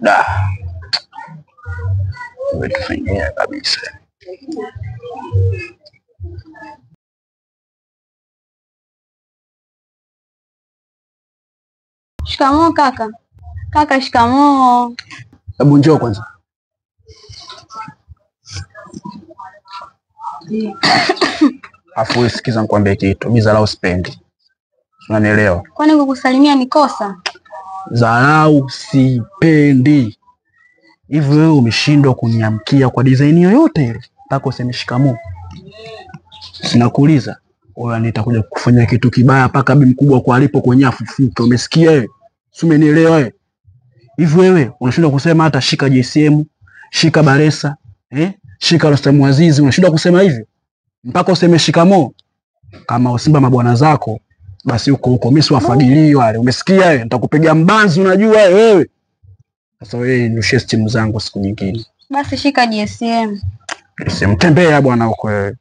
Da. Umetufanyia kabisa. Shikamoo kaka. Kaka, shikamoo. Hebu njoo kwanza. Afu sikiza nikwambie kitu. Mimi dharau sipendi. Unanielewa? Kwani kukusalimia ni kosa? Dharau sipendi. Hivi wewe umeshindwa kuniamkia kwa design yoyote ile mpaka useme shikamoo? Sinakuuliza. Wewe nitakuja kukufanyia kitu kibaya mpaka bi mkubwa kwa alipo kwenye afufuke. Umesikia wewe? Si umenielewa wewe? Hivi wewe unashindwa kusema hata shika JCM, shika Baresa, eh? Shika Rostam Azizi, unashindwa kusema hivyo mpaka useme shikamoo? Kama usimba mabwana zako basi huko huko, mimi siwafagilii wale. Umesikia wewe? Nitakupiga mbanzi, unajua wewe. Sasa wewe nirushie simu zangu siku nyingine. Basi shika GSM. GSM tembea bwana huko wewe.